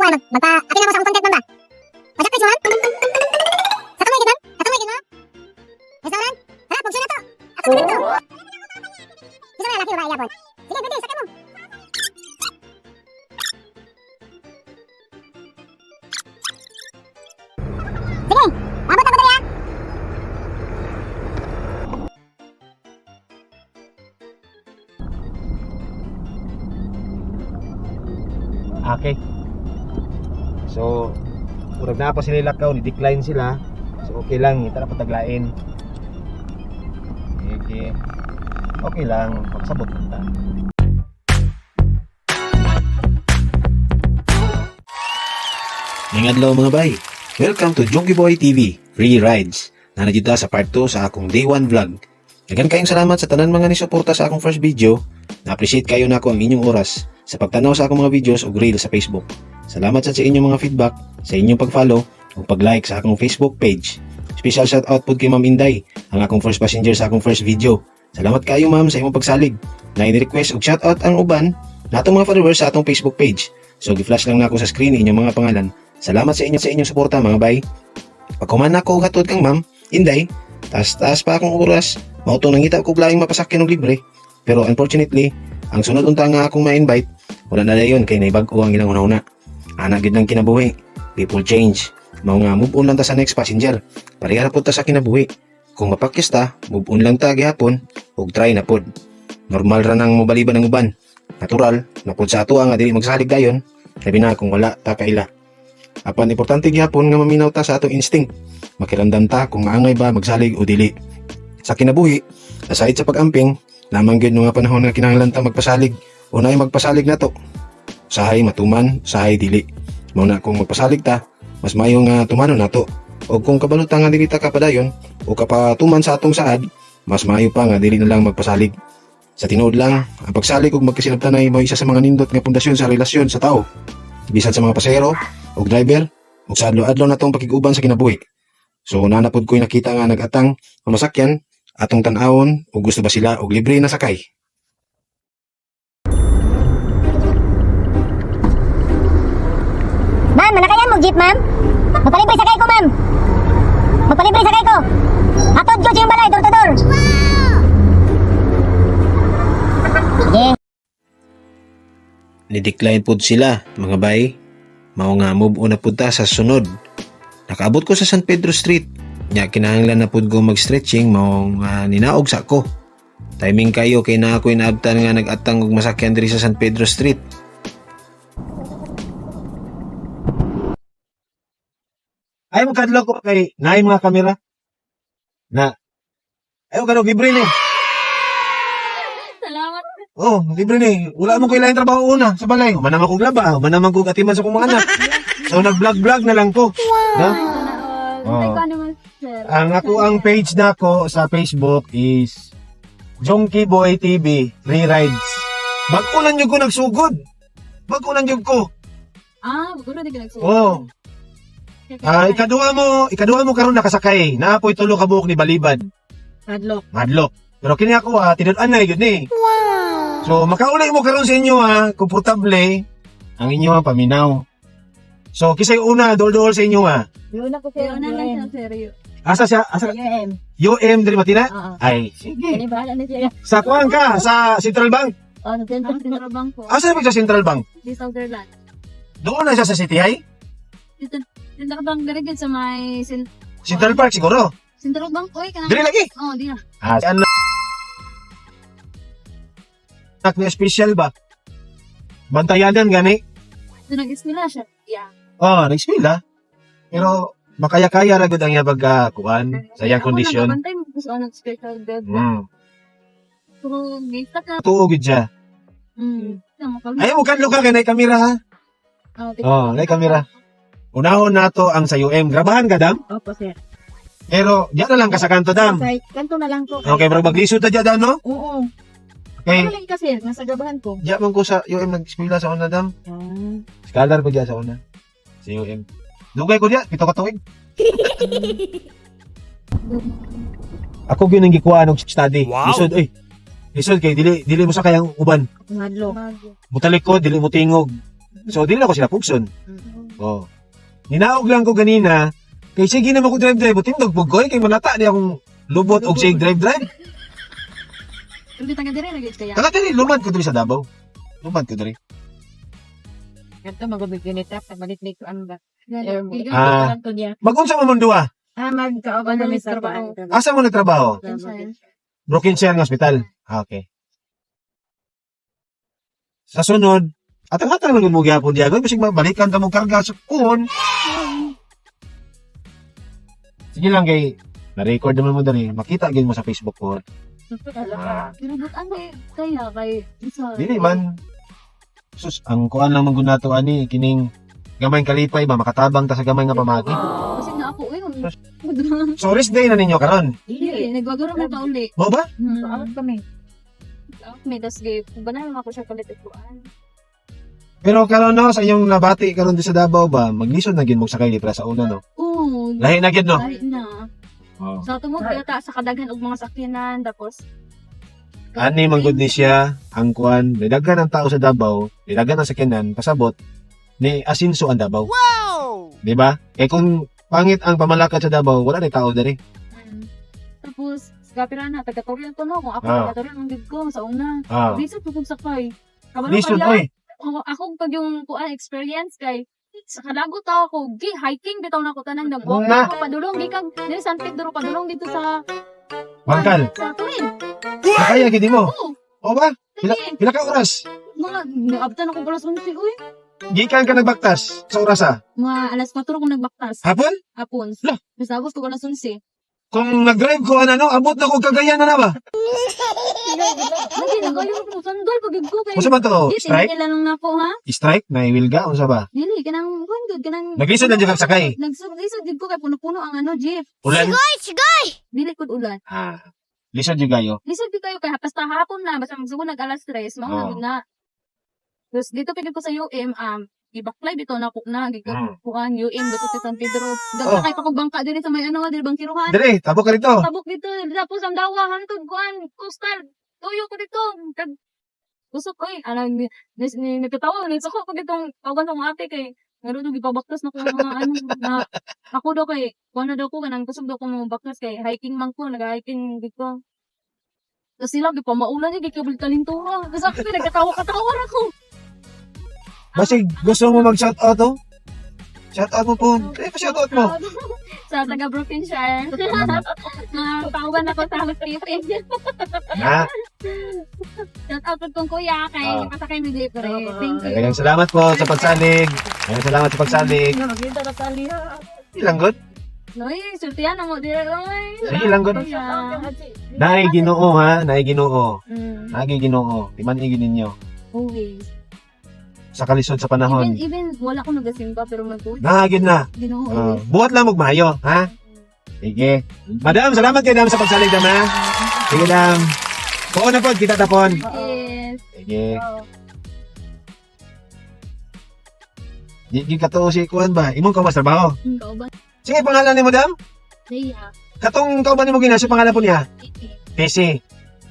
Kuan, magpa apil na mo sa akong contact, ma'am ba? Pajak page, ma'am? Sa tungay gid, ma'am? Sa tungay gid, ma'am? Restaurant? Tara, pugso na to. Ako pa dito. Isa na laki ba yapon? Sige, pwede, sakay mo. Sige, abot ako dali ha. Okay. So, murag na pa sila lakaw, ni decline sila. So okay lang, ita na pataglain. Okay. Okay lang, pagsabot lang ta. Ngayong adlaw, mga bay. Welcome to Junkie Boy TV, Free Rides. Nana jud ta sa part 2 sa akong day 1 vlog. Daghan kayong salamat sa tanan mga nisuporta sa akong first video. Na-appreciate kayo nako ang inyong oras sa pagtanaw sa akong mga videos ug reels sa Facebook. Salamat sad sa inyong mga feedback, sa inyong pag-follow ug pag-like sa akong Facebook page. Special shout out pod kay Ma'am Inday, ang akong first passenger sa akong first video. Salamat kayo, ma'am, sa imong pagsalig. Na request og shout out ang uban natong mga followers sa atong Facebook page. So gi-flash lang nako sa screen inyong mga pangalan. Salamat sa inyong suporta, mga bay. Pagkuman ako og hatod kang Ma'am Inday, taas-taas pa akong oras, mao tong nangita ko laing mapasakyan og libre. Pero unfortunately, ang sunod unta nga akong ma-invite, wala na dayon kay naibag-o ang ilang una-una. Ana gid ng kinabuhi. People change. Mao nga move on lang ta sa next passenger. Pareha ra pud ta sa kinabuhi. Kung mapakyas ta, move on lang ta gihapon ug try na pod. Normal ra nang mobaliban ang uban. Natural, na pod sa ato nga dili magsalig dayon, labi na kung wala ta kaila. Apan importante gihapon nga maminaw ta sa atong instinct. Makiramdam ta kung angay ba magsalig o dili. Sa kinabuhi, aside sa pag-amping, lamang gyud mga panahon nga kinahanglan ta magpasalig o naay magpasalig nato. Sahay matuman, sahay dili. Mao na kung magpasalig ta, mas maayo nga tumanon nato. O kung kabalo ta nga dili ta kapadayon o kapatuman sa atong saad, mas maayo pa nga dili na lang magpasalig. Sa tinuod lang, ang pagsalig ug magkasinabtanay mao isa sa mga nindot nga pundasyon sa relasyon sa tao. Bisan sa mga pasahero ug driver ug sa adlaw-adlaw natong pakig-uban sa kinabuhi. So naa na pod ko'y nakita nga nag-atang nga masakyan atong tan-awon ug gusto ba sila og libre na sakay. Ma'am, manakayan mo jeep, ma'am? Magpalibre sakay ko, ma'am. Magpalibre sakay ko. Hatod ko sa iyong balay, door to door. Sige. Ni-decline pod sila, mga bay. Mao nga move on na pud ta sa sunod. Nakaabot ko sa San Pedro Street. Nya kinahanglan na pud ko mag-stretching, mao nga ninaog sa ko. Timing kayo kay naa ko'y naabtan nga nag-atang og masakyan diri sa San Pedro Street. Ay mo kadlok ko kay naay mga kamera. Na. Ay mo kadlok libre ni. Salamat. Oh, libre ni. Wala mo koy laing trabaho una sa balay. Human naman kog laba, human naman kog atiman sa akong mga anak. So nag-vlog-vlog na lang ko. Na? Wow. Oh. Ikaw naman, sir. Ang ako ang page nako sa Facebook is Jonky Boy TV Free Rides. Bag-o lang jud ko nagsugod. Bag-o lang jud ko. Ah, bago na di ka nagsuot. Oh. Ah, ikaduha mo karon nakasakay. Naapoy tulo ka buok ni Balibad. Hadlock. Madlok. Pero kini ako ah, tinud-an na yun ni. Wow. So makaulay mo karon sa inyo ah, komportable ang inyo ang paminaw. So kisay una dol-dol sa inyo ah. Yun ako sir. Kaya na lang siya, seryo. Asa siya? Asa UM. UM diri Matina? Oo. Ay, sige. Kani bahala na siya. Sa kuan ka sa Central Bank. Oh, sa Central. Ang Central Bank ko. Asa ba sa Central Bank? Di Sutherland. Doon na siya sa City High? Central Bank diri gid sa may Central Park siguro. Central Bank oy kanang. Diri lagi. Oh, di na. Ah, si anak na special ba? Bantayanan gani. So nag-eskwela siya. Yeah. Oh, nag-eskwela. Pero makaya-kaya ra gud ang iyang pagkakuan sa iyang Ako kondisyon. nagabantay mo sa anak special bed. Pero gita ka. Tuo gud siya. Tama. Ay mo kadlo ka kay nay kamera ha. Oh, Oh, nay kamera. Unahon nato ang sa UM. Grabahan ka, dam. Opo sir. Pero diyan na lang ka sa kanto, dam. Kay kanto na lang ko. Okay, pero maglisod ta diyan, dam, no? Oo. Okay. Ano lang ka sir, nasa gabahan ko. Diyan man ko sa UM nag-eskwela sa una, dam. Ah. Scholar ko diyan sa una. Sa UM. Dugay ko diyan, 7 ka tuig. Ako gyud ang gikuha og study. Wow. Lisod oy. Lisod kay dili dili mo sa kayang uban. Madlo. Mutalikod, dili mo tingog. So dili na ko sila pugson. Oh. Ninaog lang ko ganina kay sige na mo ko drive drive, tindog pug ko eh, kay manata di akong lubot og sige drive drive. Hindi taga dire na gyud kaya. Taga diri lumad ko diri sa Davao. Lumad ko diri. Ganito magubig unit up. Balik ko ang ba. Ah. Magunsa man mong duha? Ah, magkauban kami sa Trabaho. kuan. Asa mo nagtrabaho? Brokenshire nga hospital. Ah, okay. Sa sunod, atang-atang lang mo gyapon diagon bisig mabalikan ta mo karga sa kuon. Sige lang kay na-record naman mo diri, makita gyud mo sa Facebook ko. Ah. Pero but ano eh, kaya kay sa Dili man. Sus, ang kuan lang man gud nato ani kining gamay kalipay ba makatabang ta sa gamay nga pamagi. Kasi na ako eh. So rest day na ninyo karon. Dili, nagwagaro mo pa uli. Mo ba? Out kami. May das gay, banal ako siya kalit kuan. Pero karon no sa inyong nabati karon di sa Davao ba, maglisod na gid mo sakay di para sa una no. Oo. Lahi na gid no. Lahi na. Oh. Sa tungod yata sa kadaghan og mga sakyanan tapos Ani man gud ni siya ang kuan, nidaghan ang tao sa Davao, nidaghan ang sakyanan, pasabot ni asinso ang Davao. Wow! Di ba? Eh kung pangit ang pamalakad sa Davao, wala na tao diri. Tapos kapira na taga Torian ko no, kung ako Ah. taga Torian ang gid ko sa una. Ah. Lisod pud kog sakay. Kabalo Lisod kaya, oy. ako pag yung kuan experience kay sa kalagot ako, gi hiking bitaw na ko tanan nag-walk Na. ako padulong gikan diri San Pedro padulong dito sa Bangkal. Sa Turin. Nakaya gid mo. Oo. O ba? Pila, Sige. pila ka oras? Mga naabtan ako alas 11 uy. Gikan ka nagbaktas sa oras ah. Mga alas 4 ko nagbaktas. Hapon? Hapon. Lah. Basta abot ko alas 11. Kung nag-drive ko ano, abot na ko Cagayan na na ba? Lagi nagayo ko sandol pag ko kay. Unsa man to? Di, Strike? tinigil lang na ako ha. Strike na iwilga unsa ba? Dili kanang kuan gud kanang Naglisod na jud kag sakay. Naglisod jud ko kay puno-puno ang ano jeep. Ulan? Dili kod ulan. Ah. Lisod jud kayo. Lisod jud kayo kay basta hapon na basta magsugod nag alas 3 mao na Oo. gud na. Tapos dito pigid ko sa UM gibaklay bitaw na ko na gikan kuan UM dito sa San Pedro. Oh. Dagsa kay pa kog bangka diri sa may ano diri bangkiruhan. Dire, tabok ka rito. Tabok dito tapos ang dawa hantod kuan coastal. Tuyo ko dito. Kag usok oy anang ni ni nagkatawa ni suko ko ditong tawagan sa mga ate kay meron daw gipabaktas na ko mga ano na ako daw kay kuan na daw ko kanang kusog daw ko mga baktas kay hiking man ko nag-hiking dito. Tapos sila gipamaulan niya gikabal kalintura. Tapos ako nagkatawa katawa ra ko. Basig gusto mo mag-shout out oh? Shout out mo po. Eh, pa-shout out mo. Sa taga Brokenshire. Mga tawagan ako sa housekeeping. Na. Shout out kong kuya kay pasakay mi libre. Thank you. Daghang salamat po sa pagsalig. Daghang salamat sa pagsalig. Magkita na tali ha. Ilang good? Noy, sultihan na mo dire oy. Sige lang good. Kuya. Naay Ginoo ha, naay Ginoo. Naay Ginoo. Timan-igi ninyo Always. Sa kalisod sa panahon. Even wala ko nagasimba pero mag Naa gyud na. Ginoo Ah, always. buhat lang og maayo, ha? Sige. Madam, salamat kay dam sa pagsalig dam ha. Sige dam. Kuon na pod kita tapon. Yes. Sige. Di di katuo si kuan ba? Imong ka mas trabaho. Kauban. Sige, pangalan ni madam? Leia. Katong kauban nimo gina, si pangalan po niya? TC.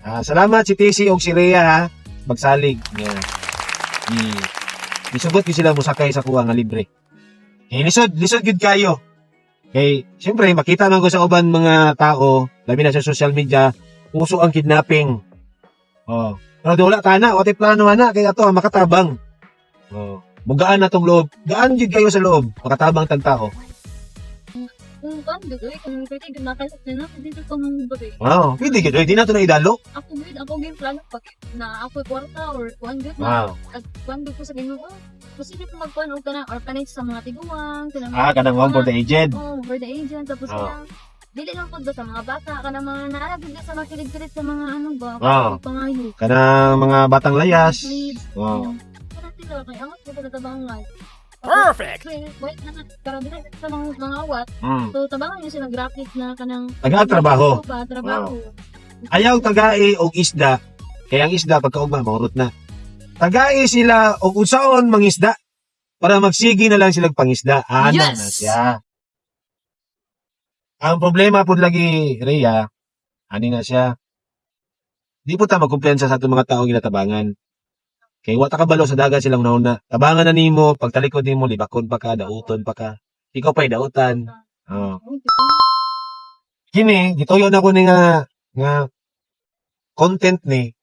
Ah, salamat si TC og si Rhea ha. Magsalig. Yeah. Di Isugot gyud sila mosakay sa kuha nga libre. Eh, lisod, lisod gyud kayo. Kay siyempre makita man ko sa uban mga tao, labi na sa social media, uso ang kidnapping. Oh. Pero di wala ta na, wala plano ana kay ato ang makatabang. Oh. Mugaan na tong loob. Gaan gyud kayo sa loob, makatabang tag tao. Kung kan gud oy, kung pwede gud makasat na dito ko mong gabi. Wow, pwede gyud, oy, di na to na idalo. Ako gud, ako gud plano pag na ako kwarta or kuan gud na Wow. ag kuan gud ko sa Ginoo. Posible pa magkuan og kanang orphanage sa mga tiguang, kanang Ah, kanang one for the aged. Oh, for the agent tapos kanang dili lang pud ba sa mga bata kanang mga naa gud sa mga kilig-kilig sa mga ano ba, pangayo. Kanang mga batang layas. Please. Wow. Kanang sila kay angat gud sa tabangan. Perfect. Wait, na karon dili sa mga awat. So tabangan niyo sila graphic na kanang Tagaan trabaho. Ba, trabaho. Ayaw tagae og isda. Kaya ang isda pagkaugma maurot na. Tagae sila og unsaon mangisda para magsige na lang sila pangisda. Ana na siya. Ang problema pud lagi Rhea, ani na siya. Di po ta magkumpiyansa sa atong mga taong ginatabangan. Kay wa ta kabalo sa dagan silang nauna. Tabangan na nimo, pagtalikod nimo libakon pa ka, dauton pa ka. Ikaw pa'y dautan. Oh. Ay, kita. Kini, gituyo na ko ni nga nga content ni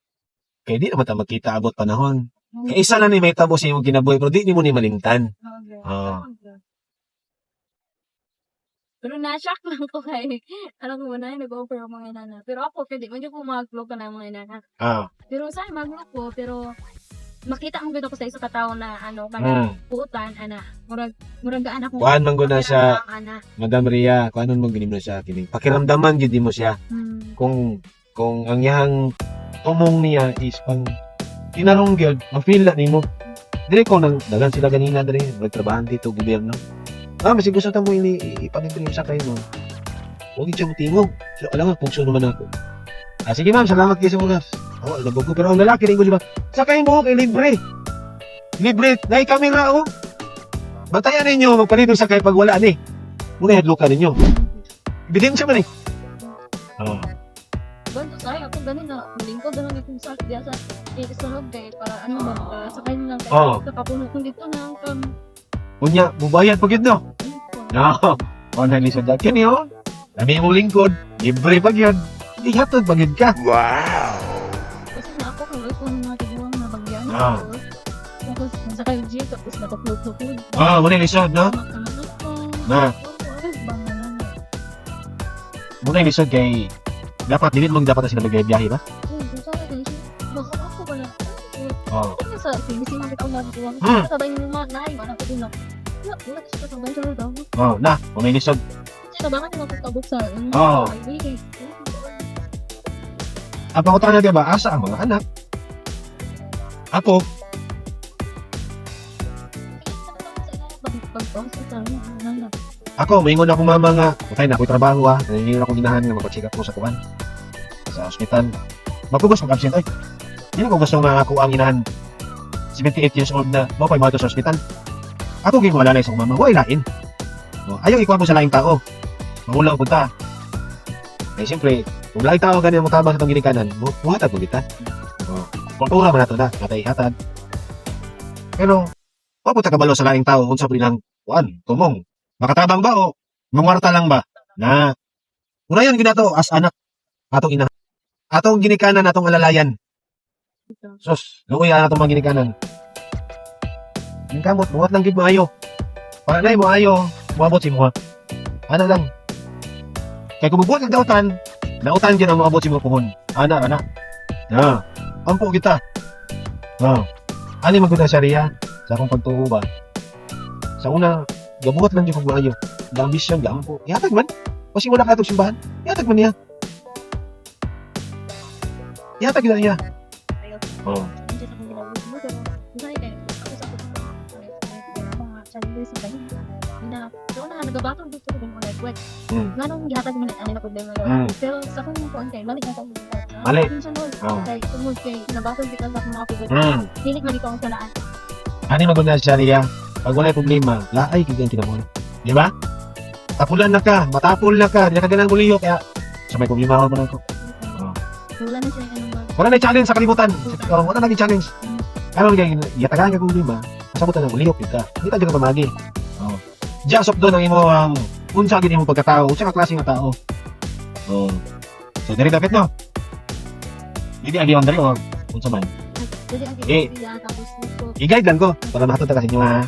kay di naman ta magkita abot panahon. Kay isa na ni may tabo sa imong kinabuhi pero di nimo ni malimtan. Oo. Pero na-shock lang ko kay, alam ko na, nag-offer ang mga inana. Pero ako, kaya di man ko mag-vlog ka na mga inana. Pero sa mag-vlog ko, pero makita ang gud ako sa isa ka tawo na ano, kanang puutan, ana. Murag, murag gaan ako. Kuan man gud na siya, Ana. Madam Ria, kuan man gud nimo siya kini. Pakiramdaman gyud nimo siya kung ang iyang tumong niya is pang tinarong gyud, ma-feel na nimo. Dili ko nang dagan sila ganina diri, nagtrabahan dito gobyerno. Ah, masig gusto ta mo ini ipalibre sa kayo mo. Huwag siya mo. So, alam nga, pugso naman ako. Ah, sige ma'am, salamat kayo sa oras. Oo, oh, ko. Pero ang lalaki rin ko, di ba? Sakay mo, kay libre. Libre, naay kamera, oh. Bantayan ninyo, magpalibre sa kay pag wala ni. Muna hadlukan ninyo. Ebidensya man eh. Oo. Ganto sa ako ganun na lingkod ganun itong sa diya sa isulog kay para ano ba para sakay na lang kay Oo. sa kapuno kung dito na ang Unya, mubayad pag yun, no? No. Online lisod dyan. Kini, oh. Lami mong lingkod. Libre pag yun. Ihatod pag yun ka. Kasi na ako kung ikaw mga tiguang na bagyan. Tapos sakay yung jeep tapos nakaplug-plug. Ah, muna yung lisod, no? Makamanok ko. Na. Bang na. Muna yung lisod kay... Dapat, dili mong dapat na sila magbiyahe ba? Baka ako wala. Oo. Ano sa sinisi mga tao na tiguang. Sabay yung mga naay wala ko din. Wala wala kasi kasabay sa daw. Oh, na. Muna yung lisod. Tabangan nila ako kabog sa Oo. highway. Ang pangutana na, di ba? Asa ang mga anak? Ako, ako, maingon akong mama nga, patay na ako'y trabaho ah, nanginginig akong ginahan nga magpa-check up ko sa kuan. Sa ospital. Mapugos mag-absent ay. Hindi ko gusto nga ako ang inahan. 78 years old na, mo pa'y mga sa ospital. Ako gyud mo alalay sa akong mama, way lain. O, ayaw ikuha ko sa laing tao. Maulaw punta. Eh, siyempre, kung laing tao ganyan mo tabang sa itong ginikanan, mo, muhatag mo kita. O, kultura man nato na, natay hatag. Pero, wa po ta kabalo sa laing tao unsa pa nilang kuan, tumong. Makatabang ba o mangwarta lang ba? Na. Una yun ginato as anak atong ina. Atong ginikanan atong alalayan. Sus, luoy ana atong mga ginikanan. Yung kamot, buhat lang gid maayo. Para na mo ayo, moabot si muha. Ana lang. Kay kung mubuhat kag dautan, dautan gyud ang moabot si muha puhon. Ana, ana. Na. Ampo kita. Ah. Ani magud na siya sa akong pagtuo ba. Sa una, gabuhat lang jud kog maayo. Gaambisyon, gaampo. Ihatag man. Kasi wala ka itong simbahan. Ihatag man niya. Ihatag na niya. Oh. Nganong gihatag man ang problema Pero sa akong kuan kay balik na sa akong Mali. Oh. Kay tungod kay nabatong kita sa akong mga problema. Dili man ikaw ang salaan. Ani maganda siya niya. Pag wala problema, laay gid ang tinamon. Di ba? Tapulan na ka, matapol na ka, di na ka ganang muliyo kaya sa may problema ako man ako. Oh. Wala na siya anong mag Wala na challenge sa kalibutan. Oh, wala na challenge. Karon kay giyatagaan ka problema, pasabot na mulihok gid ka. Di ta jud ka pamagi. Oh. Jasok doon ang imo ang unsa gid imong pagkatao, unsa ka klase nga tao. Oh. So diri dapat no. Dili agi on diri or unsa man. Dili agi Eh. tapos ko. I-guide lang ko para mahatod ta ka sa inyo ha.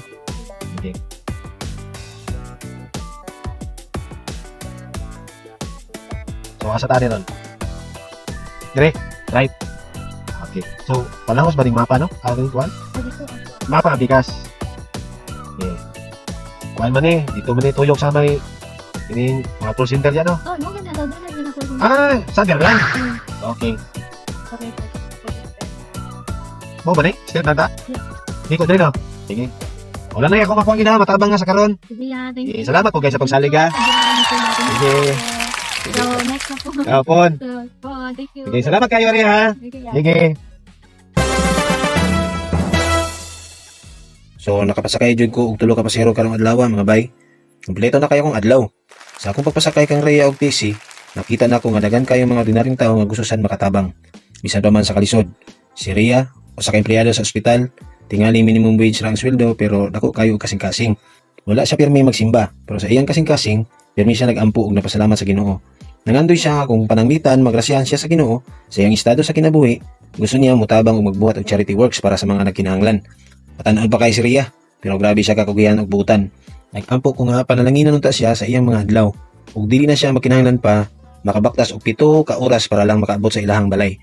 Okay. So asa ta ron? Dire, right. Okay. So, palangos ba ding mapa no? Ah, ding kuan? Agi ko. Mapa bigas. Okay. Kuan man eh, dito man eh tuyok sa may kining mga tour center dyan no. Oh, mo ganda daw dala ko. Ah, sa lang. Okay. Okay. Mo ba ni? Step na ta? Hindi ko diri no. Sige. Wala na ako makuha gina, matabang nga sa karon. Sige, ah, thank Eh, you. salamat po guys sa pagsalig ha. Sige. So, next na po. Kapon. So, po, thank you. Sige, salamat kayo rin ha. Thank you. Sige. So nakapasakay jud ko og tulo ka pasahero karong adlaw mga bay. Kompleto na kayo kong adlaw. Sa akong pagpasakay kang Rhea og TC, nakita na ko nga daghan kayo mga ordinaryong tawo nga gusto sad makatabang. Bisan pa man sa kalisod. Si Rhea, Usa ka empleyado sa ospital, tingali minimum wage ra ang sweldo pero dako kayo og kasing-kasing. Wala siya pirmi magsimba, pero sa iyang kasing-kasing, pirmi siya nagampo og napasalamat sa Ginoo. Nangandoy siya kung pananglitan magrasyahan siya sa Ginoo sa iyang estado sa kinabuhi, gusto niya mutabang og magbuhat og charity works para sa mga nagkinahanglan. Patan-on pa kay si Rhea, pero grabe siya kakugihan og buutan. Nagampo ko nga panalanginan unta siya sa iyang mga adlaw ug dili na siya makinahanglan pa makabaktas og 7 ka oras para lang makaabot sa ilahang balay.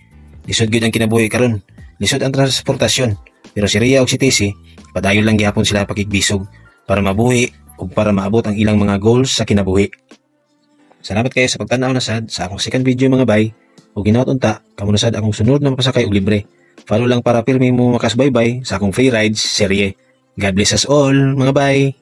Lisod gyud ang kinabuhi karon. Lisod ang transportasyon. Pero si Rhea ug si Tessie, padayon lang gihapon sila pakigbisog para mabuhi ug para maabot ang ilang mga goals sa kinabuhi. Salamat kayo sa pagtan-aw na sad sa akong second video, mga bay. Ug hinaot unta kamo na sad akong sunod na mapasakay og libre. Follow lang para pirmi mo makasubaybay sa akong free rides serye. God bless us all, mga bay.